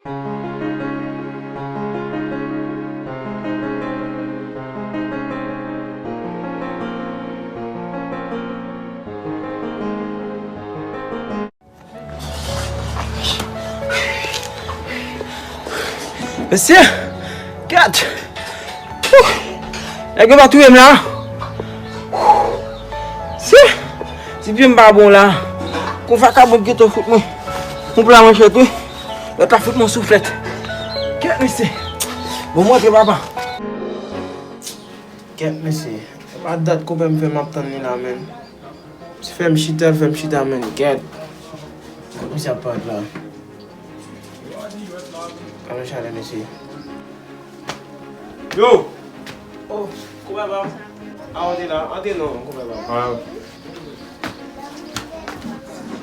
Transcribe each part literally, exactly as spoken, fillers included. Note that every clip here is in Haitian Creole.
Mesye! Gad! Wouh! Nèg yo pa touye m la. Wouh! Si, si pye m pa bon la, kon vakabon gentan fout mwen yon pla manchèt wi. Lòt la fout mwen souflèt. Kèt mesye. Bon, mwen antre papa. Kèt mesye. E pa dat konpè m fè m ap tann li la menm. Li fè m chita, li fè m chita menm. Kèt. Kot misye ap parèt la? Ann chalè mesye. Yo! Oh, konpè pa m. A, antre la, antre non, konpè pa m. Ah.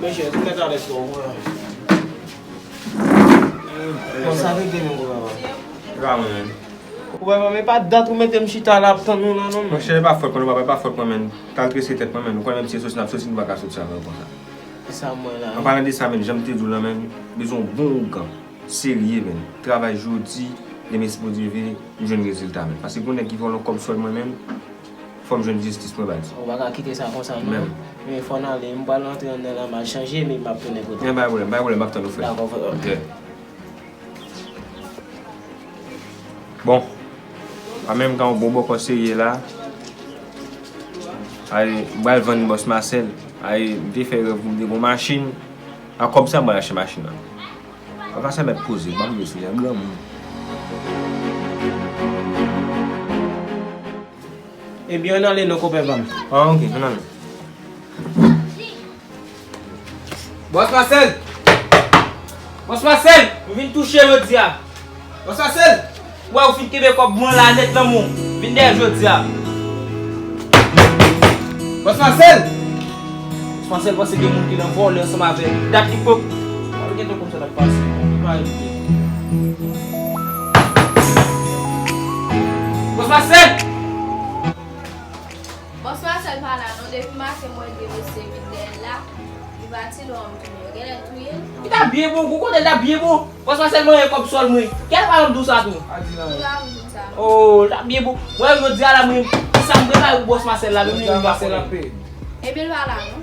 Mesye, tout nèt alèz pou ou. Bon, sa vle di menm konpè pa m. Konpè pa m, e pa dat ou mete m chita la ap tann ou la non. Monchè, e pa fòt mwen non papa, e pa fòt mwen menm. T al trese tèt mwen menm. Ou konnen m se soti, n ap soti, nou pa ka soti sa konsa. Sa m wè la. An palan de sa menm, jan m te di w lan menm, bezwen yon bon ougan. Serye, menn. Travay jodi, demen si Bondye vle, m jwenn rezilta, menn. Paske pou nèg ki vòlè kòb sòl mwen, menn, fò m jwenn jistis mwen, baz. Ou pa ka kite sa konsa, non. Menm. Men fò n ale, m pral antre anndan la, m al chanje, men m ap tounen kote. Men pa gen pwoblèm, pa gen pwoblèm, m ap tann ou, frè. Dakò, frè. Ok. Bon. A menm kan yon bon bòkò serye la. Ay, m pral vann bòs Masèl. Ay, m te fè rèv pou m te gon machin. A kòb sa, m pral achte machin nan. Papa sa mèt poze, ban m mesye a, granmoun. Ebyen, ann ale non, konpè pa m. Ah, ok, ann ale. Bòs Masèl! Bòs Masèl! M vin touche jodi a. Bòs Masèl! Wè, ou fin kenbe kòb mwen la nèt nan men w. Vin dèyè jodi a. Bòs Masèl! Bòs Masèl panse gen moun ki nan vòlè ansanm avè l. Dat li pòp. Al gentan konn sa k ap pase. Li pa rete. Bòs Masèl! Bòs Masèl pa la non. Depi maten mwen de mesye vin dèyè l la. Li pati lwen m tounen. Yo genlè touye l. Li ta byen bon. Ou konnen l ta byen bon. Bòs Masèl manje kòb sòl mwen. Kèl paran m di w sa tou? Ou pa vin di sa non. Oh, l t ap byen bon. Mwen jodi a la, mwen, sa m prepare pou bòs Masèl la, menm li menm li pa konnen. Ebyen, l pa la non.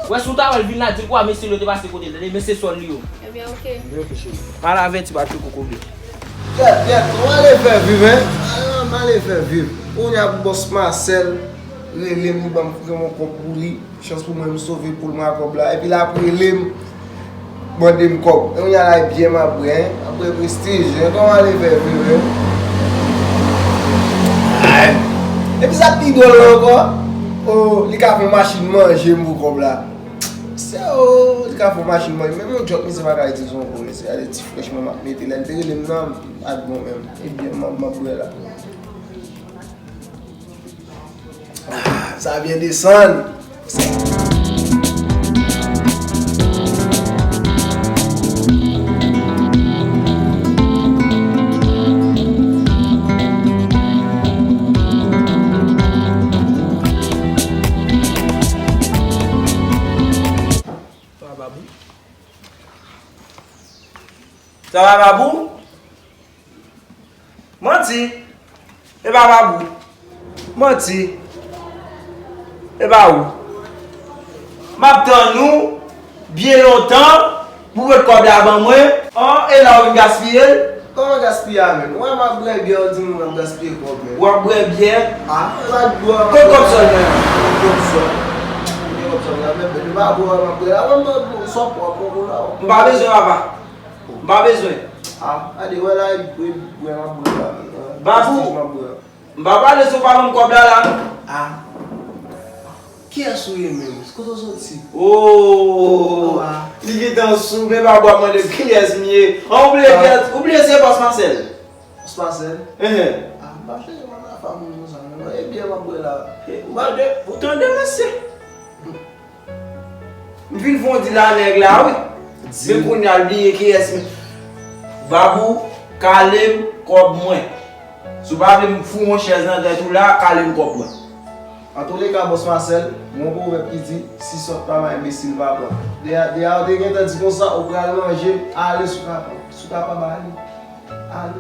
Wè, si w ta wè l vin la, di l kwa mesye l yo te pase kote l, tande, men se sòl li yo. Ebyen, ok. Mal avèti pa tchou kokobe. Kèt, kèt, m ale fè viv, en. M ale fè viv. Kounye a pou bòs Masèl rele m, li ban m, fouke m yon kòb pou li. Chans pou mwen, m sove poul mwen a kòb la. Epi l ap rele m, mande m kòb. Kounye a la, e byè m ap bwè, en. M ap bwè Prestij, en. Kòman ale fè vre, en? Ay. Epi sa k pi dwòl la ankò, o, li ka fè yon machin manje m pou kòb la. Se, o, li ka fè yon machin manje. Menm yon djòk, misye pa ka itilize yon gwo, mesye. Gade ti frèch mwen m ap mete. Lè l te rele m nan, m pa t bon menm. E byè m ap, m ap bwè la. Ah, sa byen desann. Sa va, Babou? Sa va, Babou? Manti. E pa Babou. Manti. E pa ou. M ap tann ou byen lontan pou w pot kòb la ban mwen. An, e la ou vin gaspiye l? Kòman gaspiye a menm? Ou wè m ap bwè byè, ou di m m ap gaspiye kòb menm. W ap bwè byè? A, e pa dlo a. Kot kòb sòl mwen an? Kòb sòl. Kote kòb sòl la menm? Menm pa bwè m ap bwè la. Mwen m pa bwè, sa w pran kongo la. M pa bezwen, papa. M pa bezwen. A, gade, wè la, e bwè, bwè m ap bwè la menm. Babou, Prestij m ap bwè. M pa pale si w pa ban m kòb la la non. A. Kiyès ou ye menm? Kote w soti? Oh, li gentan sou, men pa bwè mande kiyès m ye. An, ou bliye kiyès, ou bliye se bòs Masèl. Bòs Masèl? Enhen. A, m pa chèche mande afa moun konsa non. E byè m ap bwè la. E, ou tande, ou tande mesye? M fin fè yon dil a nèg la wi. Men kounye a l bliye kiyès m. Babou, kale m kòb mwen. Si w pa vle m foure yon chèz nan tèt ou la, kale m kòb mwen. Antouleka, bòs Masèl, gon pwovèb ki di, si sòt pa bay, enbesil pa pran. Deja, deja, yo te gentan di konsa, ou pral manje, ale si w kapab. Si w kapab, ale. Ale.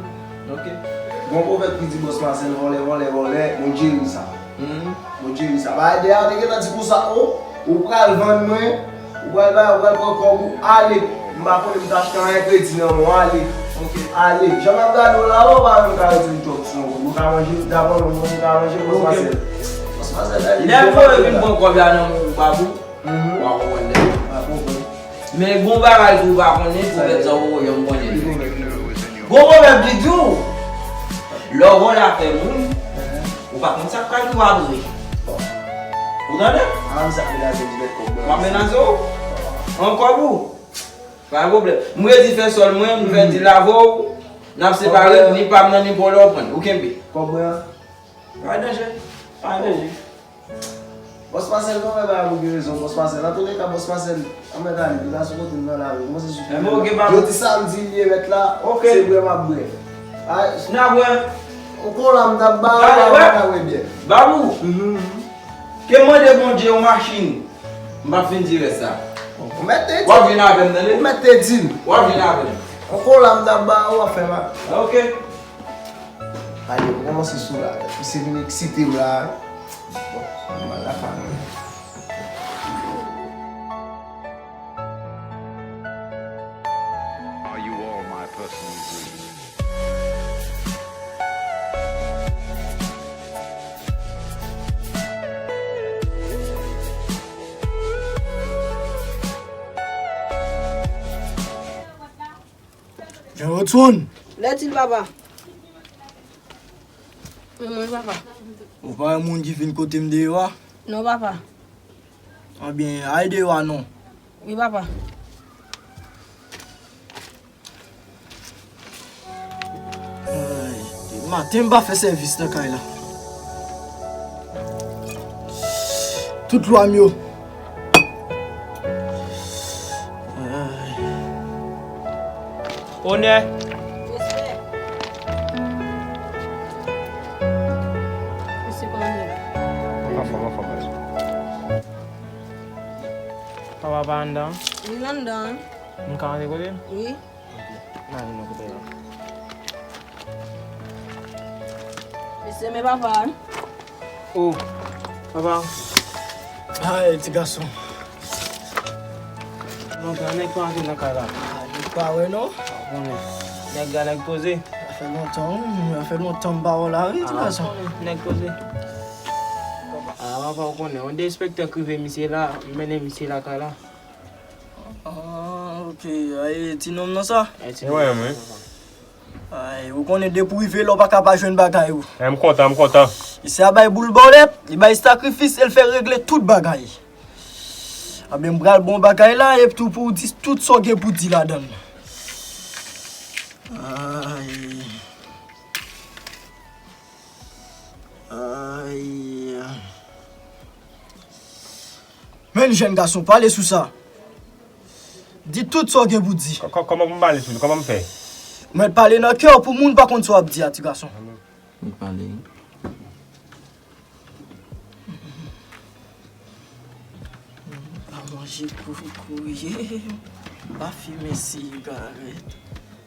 Ok. Gon pwovèb ki di, bòs Masèl, vòlè, vòlè, vòlè, Bondye ri sa. Bondye ri sa. Ba, deja, yo te gentan di konsa, o, ou pral vann mwen, ou pral bay, ou pral pran kòb ou, ale. M pa konnen m t achte anyen kredi nan men w, ale. Ok. Ale. Jan m ap gade w la, ou pa menm ka retire twòp sou yon kòb. Ou ka manje, dabò, ou ka manje, bòs Masèl. Bòs Masèl, ale. Lè m voye vin pran kòb la nan men w, babou, w a konprann lè. W a konprann. Men gon bagay tou ou pa konnen, pwovèb sa ou, yo, m konnen. Gon pwovèb ki di w, lè w vòlè afè moun, ou pa konn sa k pral rive apre. Ou tande? A, m sa menaze w, m met kòb mwen. M ap menaze w? An kòb ou? Pa gen pwoblèm. M redi fè sòl mwen, m fè dil avè w, n ap separe, ni pa m nan, ni pa w lè w pran l. Ou kenbe. Kòb mwen an? Pa gen danje. Pa gen danje. Bòs Masèl, non, men bagay ou gen rezon, bòs Masèl. Antouleka, bòs Masèl, anmèt ale, deja sou kote m nan lari, kòmanse soufle. Jodi samdi li ye mèt la, se bwè m ap bwè. Ay, n a bwè. Yon kola m t ap ba ou, la, ou pa bwè byen. Babou, ke m mande Bondye yon machin, m p ap fin di rès la. Ou mèt te di. W ap vin avè m, tande? Ou mèt te di m. W ap vin avè m. Yon kola m t ap ba ou, w ap fè mal. Ok. Ale, m kòmanse sou la. Misye vin eksite m la. Bon, m al lakay mwen. Are you all my personal dreams? Jan Rotson! Lètil, papa. Wi, mwen, papa. Ou pa wè moun ki vin kote m deyò a? Non, papa. Ebyen, al deyò a non. Wi, papa. Ay, depi maten m pa fè sèvis nan kay la. Tout lwa m yo. Ay. Onè. Respè. Mesye, kòman w ye? Anfòm, anfòm, baz. Papa pa anndan? Li anndan. M ka rantre kote l? Wi. N ale nan kote la. Mesye, men papa. Oh, papa. Ay, ti gason. Lontan nèg pa antre nan kay la. Ah, nèg pa wè non. Ou konnen. Nèg la nèg poze. Sa fè lontan, wi. Sa fè lontan m pa wè w la, wi, ti gason. Ah, ou konnen, nèg poze. Ah, papa, ou konnen. Yon de enspektè k rive misye la, m mennen misye lakay la. Ah, ok. Ay, ti nonm nan sa? Ay, ti nonm nan sa. Ay, ou konnen depi w rive la, ou pa ka pa jwenn bagay ou. Ay, m kontan, m kontan. Isi a bay boul bòlèt, li bay sakrifis, e l fè regle tout bagay. Anben, m pral bon bagay la, epi tou pou w di tout sa w gen pou di ladan l. Ay. Ay. Men jèn gason, pale sou sa. Di tout sa w gen pou di. Kò-, kò-, kòman pou m pale sou li? Kòman m fè? Mèt pale nan kè w pou moun pa konn sa w ap di a, ti gason. Mèt pale. M pa manje kokoye, m pa fimen sigarèt.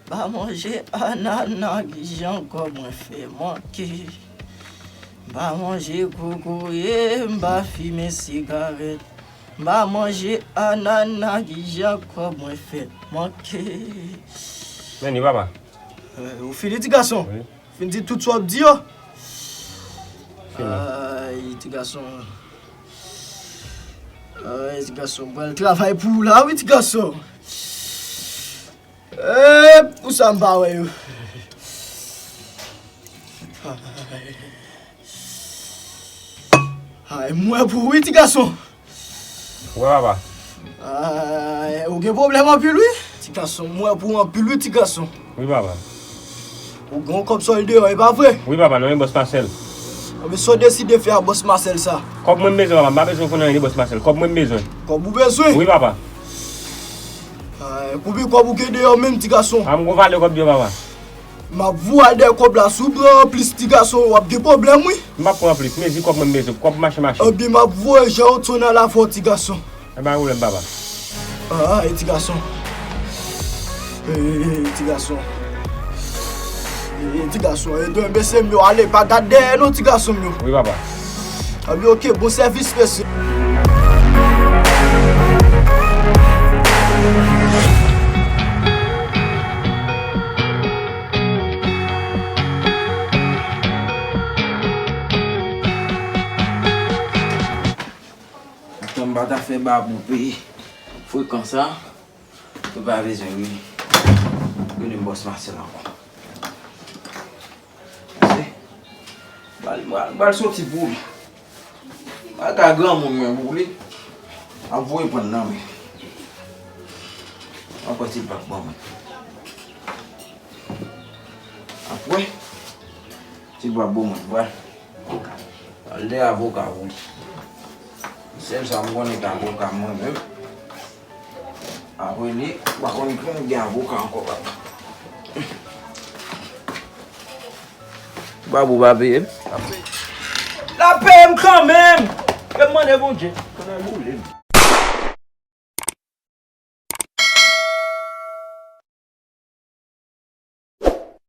M pa manje anana, kijan kò mwen fè manke. M pa manje kokoye, m pa fimen sigarèt. M pa manje anana, kijan kò mwen fè manke. Men li, papa. Eh, ou fini, ti gason? Wi. Fin di tout sa w ap di yo. Fini. Ay, ti gason. Ay, ti gason, m pral travay pou ou la, wi, ti gason. Eh, pou sa m pa wè yo. Ay. Ay, m wè pou ou, wi, ti gason. Wè, papa. Ay, ou gen pwoblèm anpil, wi. Ti gason, m wè pou ou anpil, wi, ti gason. Wi, papa. Ou gen yon kòb sòl deyò, e pa vre? Wi, papa, nan men bòs Masèl. Anben, sa w deside fè a bòs Masèl sa? Kòb mwen m bezwen, papa. M pa bezwen konn anyen de bòs Masèl. Kòb mwen m bezwen. Kòb ou bezwen? Wi, papa. Ay, konbyen kòb ou gen deyò menm, ti gason? A, m gon valè kòb deyò, papa. M ap voye al dèyè kòb la, si w pran plis ti gason, w ap gen pwoblèm, wi. M p ap pran plis, mezi kòb mwen m bezwen, kòb mache mache. Ebyen, m ap voye jan w tounen al avè w, ti gason. E pa gen pwoblèm, papa. Ah, e ti gason. E, e, e, ti gason. E, e, ti gason, e, dwe bese m yo, ale, pa gad dèyè non, ti gason m yo. Wi, papa. Ebyen, oke, bon sèvis, mesye. Tan m pa ta fè Babou peye frekan sa, nou pa bezwen rele, rele m bòs Masèl ankò. Pase, bal, bal, bal soti pou li. Bal ka granmoun mwen pou li. Ap voye pran nan men. Ankò ti bab ban mwen. Apre, ti bab ban mwen. Bal. Al de avoka pou li. Sèl sa m konnen k avoka mwen menm. Apre li, m pa konn pou m gen avoka ankò, papa. Babou pa peye m. L ap peye m kanmenm. Ke m mande Bondye. Konnen boule m.